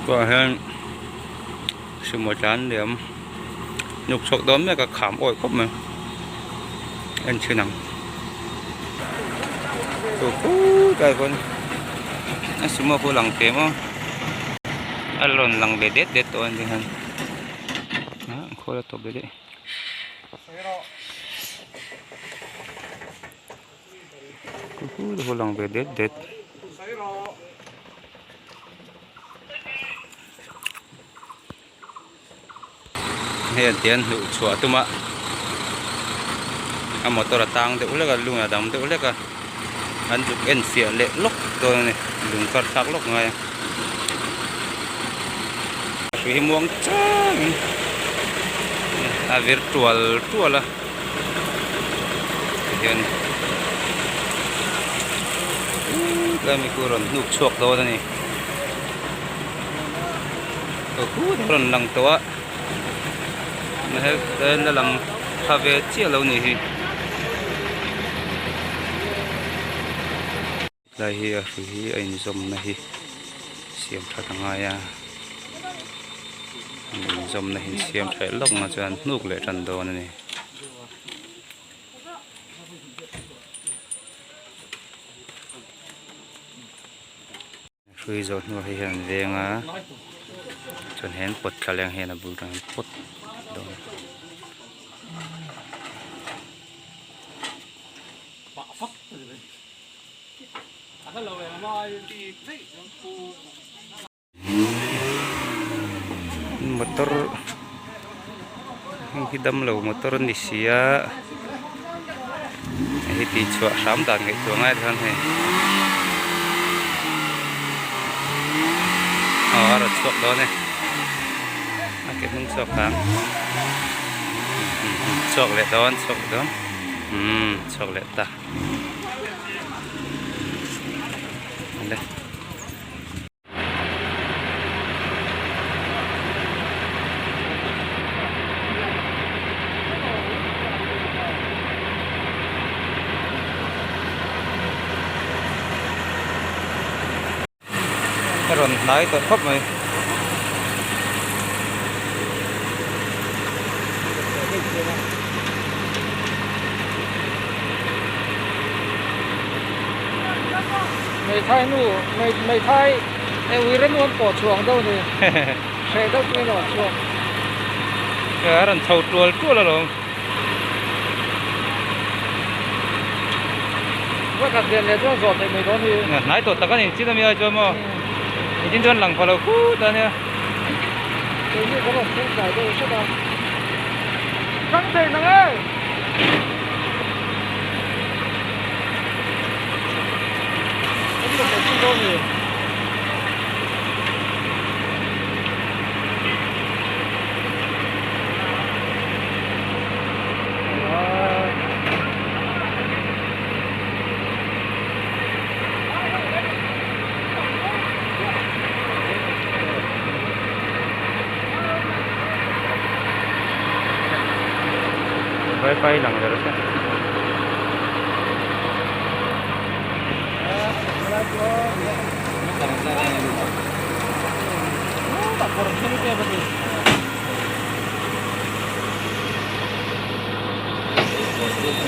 Tah hian sumo tlan liam hnuk chhuak dawn mek a kham awih khawp mai en chhin ang chu khutah khuan a sumo khu lang thei maw a rawn lang ve det det tawh a ni hian ah khawl a tawp ve daih. Khu lang ve det det. Hei an tian hnuh chhuah a tum a a motor a tang deuh hlek a lung a dang deuh hlek a an zuk en fiah leh lawk dawn a ni lung kar thlak lawk ngai a hrui hi muang changin a vir tual tual a. Tihian tlai mi khu rawn hnuk chhuak dawn a ni aw khu a rawn lang tawh a la lang tha ve chiah lo ni hi. Tlai hi a hrui hi a inzawmna hi siam that a ngai a an inzawmna hi siam that lawk na chuan hnuk leh tan dawn a ni. Hrui zawh hnuah hei hian an veng a chuan he an pawt thla leh ang hian a bul atang hian pawt dawn. Motor heng hi damlo motor a ni si a hei hi tih chhuah hram dan ngaihtuah ngai chuan hei aw a rawn chhuak dawn e a ke hnung chhuak ang chhuak leh dawn chhuak leh dawn umm chhuak leh ta. A rawn hnai tawh khawp mai. Hmeithai nu hmeithai e uire nu an pawh chhuang deuh a ni hreh deuh chungin a rawn chhuak. A rawn chho tual tual alawm. Vawikhat lian leh chuan zawh theih mai dawn hi. Hnai tawh tak a ni chin ami ai chuan maw engtin chuan lang pha lo khut a nia. Keini kan rawn thleng tlai deuh hret a. Hrang thei nang e. Kan rawn leh chin dawn ni. Wifi lang ber se.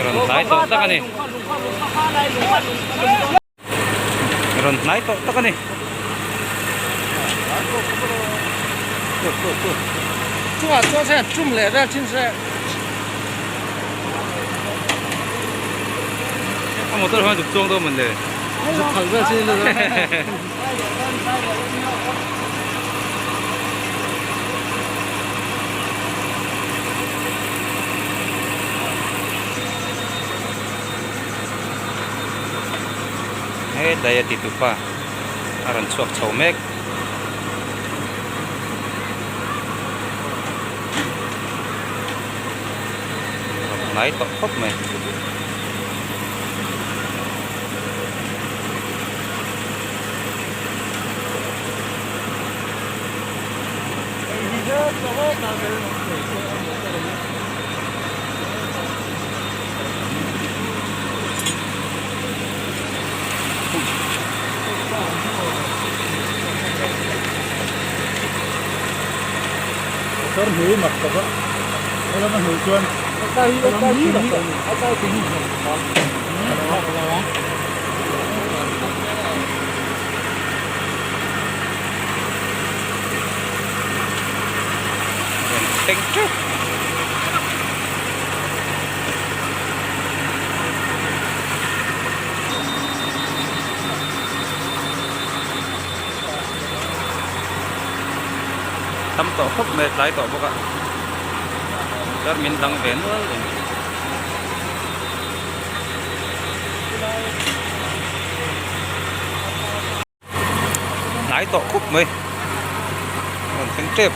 Rawn hnai tawh tak a ni. Rawn hnai tawh tak a ni. Chungah chuan se chum leh vel chin se. A motor khan zuk chuang dawn mawn le. Zuk khalh vel chin le. He dai a ti tupa a rawn chhuak chho mek. Rawn hnai tawh khawp mai. Tar hnuai mak tak a, he lama hnuai chuan he lam hi mak a ni. Teng teuh. Tam tawh khawp mai a tlai tawh bawk a chuan min dang ve nual a ni. Hnai tawh khawp mai a rawn thleng tep.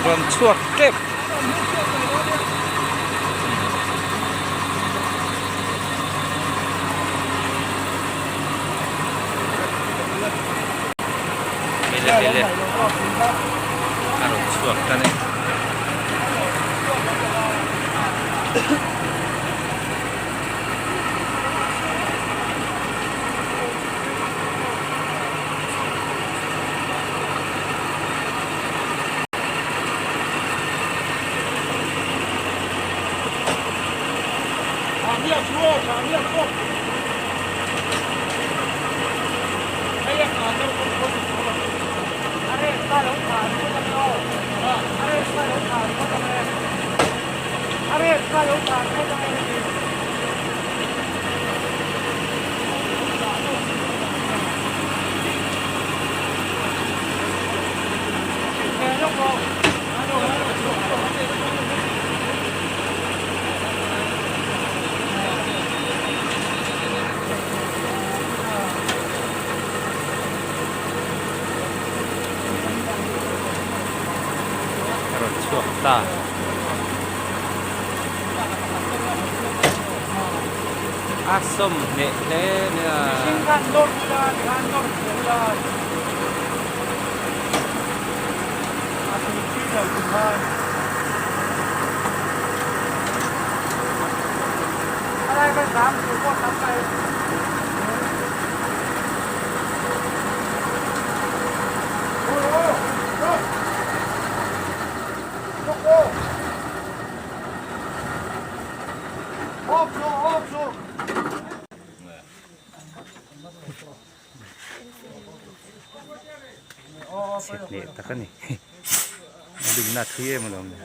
Rawn chhuak tep. Hei le hei le a rawn chhuak tan e. A rawn chhuak ta. A sawm hneh hle mai a. Chhe hneh tak a ni a lumna a thui em alawm le.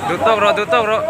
Duh tawk rawh duh tawk rawh.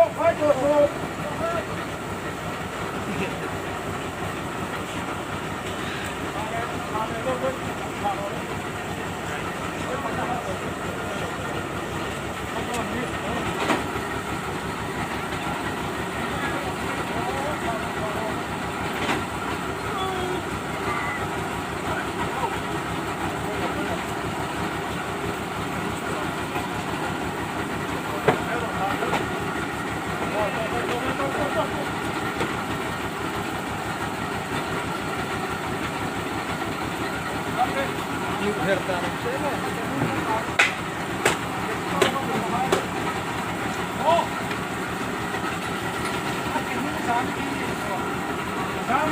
A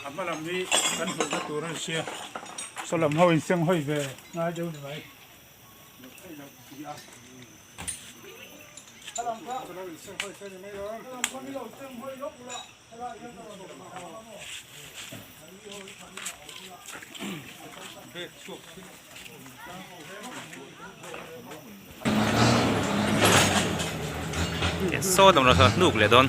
hma lam hi kan hmuhna tur a ni sia saw lam ho in seng hawi ve ngai deuh ni mai Saw dawm rawh saw hnuk leh dawn.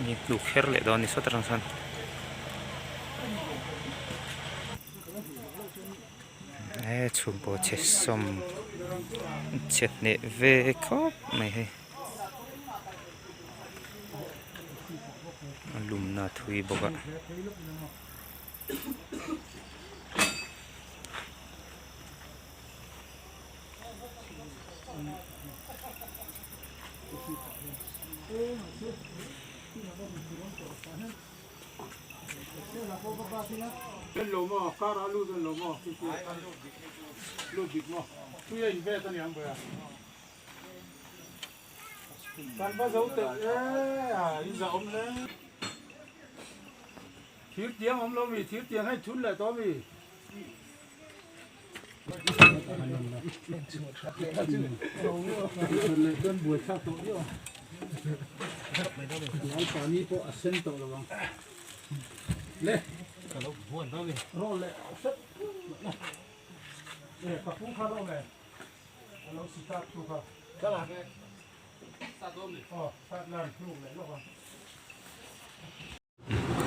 Ni hnuk her leh dawn a ni sawt atang sawn. He chhum pawh chhe sawm chhe hneh ve khawp mai hei a lumna thui bawk a.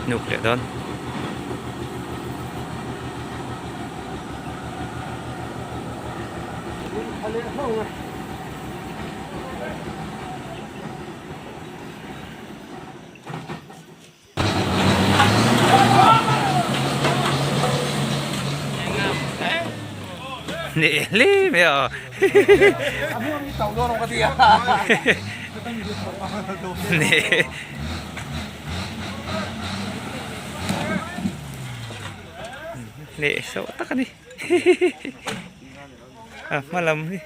Hnuk leh dawn. Neh hle mai a. Neh. Neh sawh tak a ni. A hma lam hi.